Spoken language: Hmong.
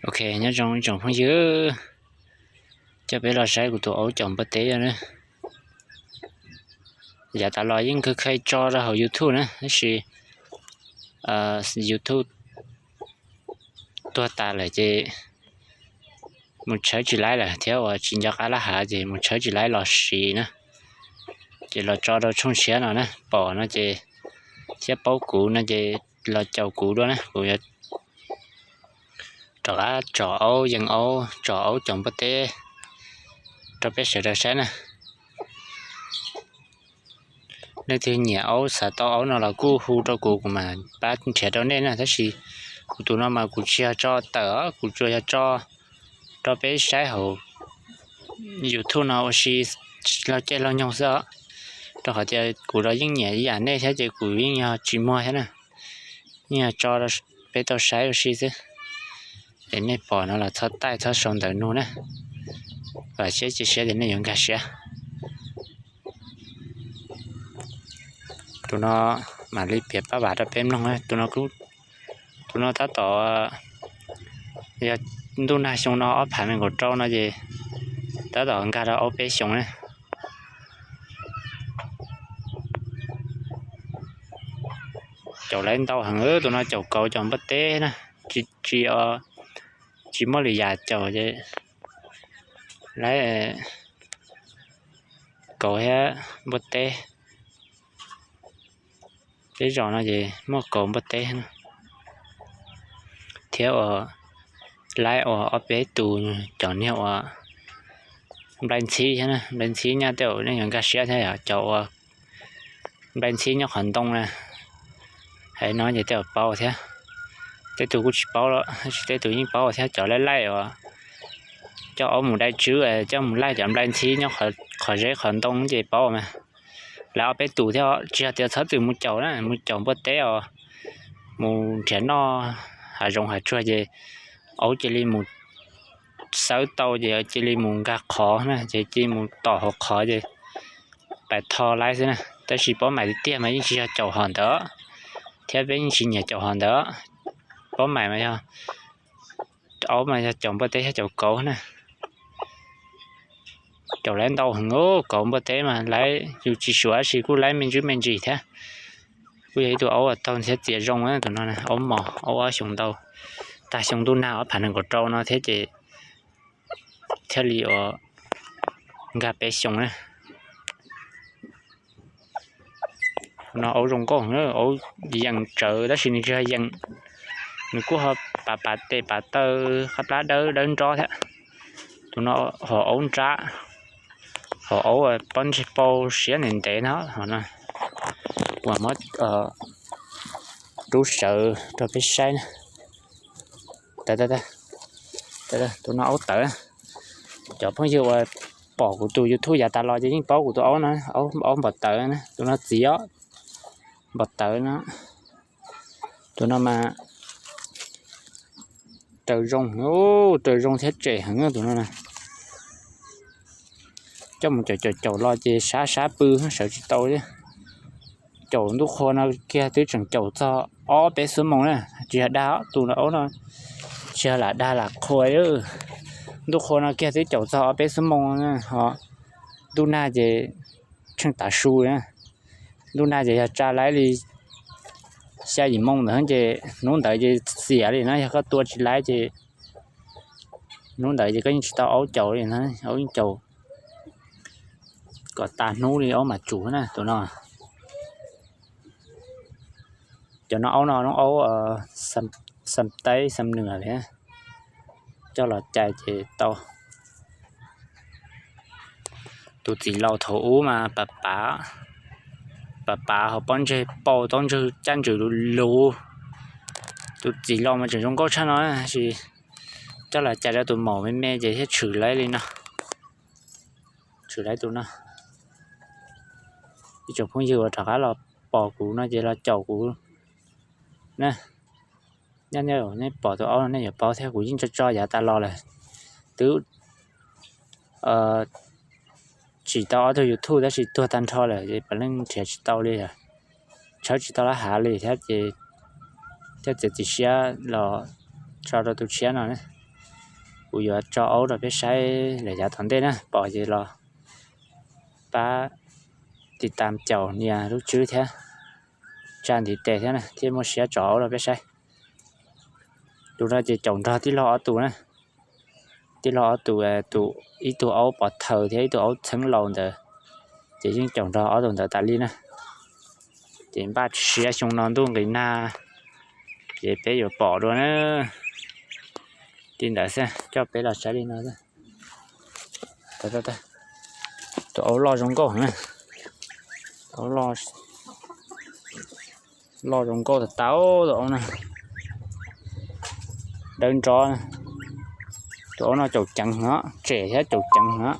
Ok, nyob zoo ib tsoom phooj ywg, coj peb los saib kuv tus aub caum npua teb na. Yav tas los yeej kheev tso rau hauv YouTube na, tab sis YouTube tuag tas lawm ces mus tshawb tsis laib lawm thiab uas tsis nco qab lab hav ces mus tshawb tsis laib los siv na. Ces los tso rau tshooj tshiab no na, pom no ces thiab paub kuv no ces los caum kuv dua na, kuv yuav rov qab tsom aub yees aub, tsom aub caum npua teb rau peb sawv daws saib na. Leej twg nyiam aub xav tau aub no los kuj hu rau kuv, kuv mam pab nrhiav rau nej na. Tab sis kuv tus no mas kuv tsis yog tso tawm os, kuv tsuas yog tso rau peb saib hauv YouTube no ua si laug caij laug nyoog xwb os. Rau qhov tias kuv los yeej nyiam ib yam nej thiab ces kuv yeej yog tsis muag thiab na, yeej yog tso peb tau saib ua si xwb. Es nej pom no los txhob taij txhob sau ntawv nug na, vam thiab cia siab tias nej yuav nkag siab. Tus no mam li piav pab vam rau peb mloog na. Tus no tab tom yog ntuj nag xyoo no ob phav nees nkaum rau no ces tab tom nkag rau ob peb xyoos na. Caum laib ntau heev, tus no caum kauv caum npua teb na, tsis, tsis, tsis muaj lwm yam caum ces laib kauv thiab npua teb. Peb zos no ces muaj kauv npua teb thiab uas laib uas ob peb tus caum niag uas nplaig ntxhib thiab na, nplaig ntxhib nyaj tej zaum nej yuav nkag siab thiab yom, caum uas nplaig ntxhib nyob qhov ntoo na. Hais no ces tej zaum paub thiab, tej tus kuj tsis paub los tab sis tej tus yeej paub thiab, caum laij laij uas coj aub mus dai tswb, coj mus laij cov nplaig ntxhib nyob qhov zeb qhov ntoo ces paub mas. Lawv ob peb tus thiab, tsis yog tias txhob txwm mus caum na, mus caum npua teb os, mus nrhiav noj hav zoov hav tsuag ces aub cia li mus xawb tau ces cia li mus nkag qhov na, ces cia li mus tom hauv qhov ces pais tho laib xwb na. Tab sis paub mais tiag tiag mas yeej tsis yog caum hom ntawd, thiab peb yeej tsis nyiam caum hom ntawd. Paub mais mas yog aub mas yog caum npua teb thiab caum kauv na. Caum laib ntau heev, kauv npua teb mas laib yus tsis suav tab sis kuj laib me ntsis me ntsis thiab. Kuj yog ib tug aub taug ntxhiab txias zoo tus no, aub mos, aub ob xyoos ntau, tag xyoo ntuj nag ob phav nees nkaum rau no thiab ces thiaj li uas nkag peb xyoos na. No aub zoo nkauj, aub yees tsawv tab sis nws tsis yog yees, nws kuj ho pav pav tes pav taw, qab plab dawb dawb nrob thiab. Tus no ho aub nrab, ho aub pob ntseg pau siab ntev ntev no, uas muab rub sawv rau peb saib na. Tus no aub tawv. Cov phooj ywg uas pom kuv tus YouTube yav tas los ces yeej paub kuv tus aub no, aub npom tawv na, tus no txiv os, npom tawv no. Tus no mas raws zoo, raws zoo thiab tsem heev tus no na. Coj mus caum caum caum los ces sab sab pw sawv tsis tau li. Caum ntuj qhua no kiag twb tseem caum txog ob peb xuab moos na, tsis yog dag tus aub no, tsis yog lam dag lam qhua. Ntuj qhua no kiag twb caum txog ob peb xuab moos na, ho ntuj nag ces tsheej tav su na. Ntuj nag ces yog tsa laib li xya yim moos ntawd ces hnub ntawd ces xiam li na, yog koj tua tsis laib ces hnub ntawd ces koj yeej tsis tau aub caum li na, aub yeej caum kom tas hnub li aub mam tsum na tus no. Cov no aub no aub xam taib xam nws li, coj los cais ces tau. Tus txiv laus thaum ub mas pav pav, pav pav ho pob ntseg pau taub ntswg caj ntswg luv luv. Tus txiv laus mas tseem zoo nkauj tshaj no tab sis coj los cais rau tus maum me me ces thiaj tshwm laib li no. Tshwm laib tus no. Ib tsoom phooj ywg uas rov qab los pom kuv no ces los caum kuv na. Nyob nej pom tus aub no nej yuav paub thiab, kuv yeej tso tso yav tas los lawm, twb tsim tau ob tug YouTube tab sis tuag tag nrho lawm ces puav leej nrhiav tsis tau li, tshawb tsis tau lab hav li thiab ces thiaj txiav txim siab los tso rau tus tshiab no na. Kuv yuav tso aub rau peb saib lawm yav tom ntej na, pom ces los pab tiv tam caum nias lub tswb thiab, tsa ntiv tes thiab na, thiaj muaj siab tso aub rau peb saib. Tus no ces caum nrog tij laug ob tus na, tij laug ob tus, tus, ib tug aub pov thawj thiab ib tug aub txheeb laus ntawd, ces yeej caum nrog ob tug ntawd tas li na. Ces npaj siab xyoo no ntuj nqis nag, ces peb yuav pom dua na. Tij ntawd xwb, coj peb los saib li no. Tus aub loj zoo nkauj na, loj zoo nkauj tas tas tus aub na, dawb nrov. Tus aub no caum ceev no, tsem thiab caum ceev no.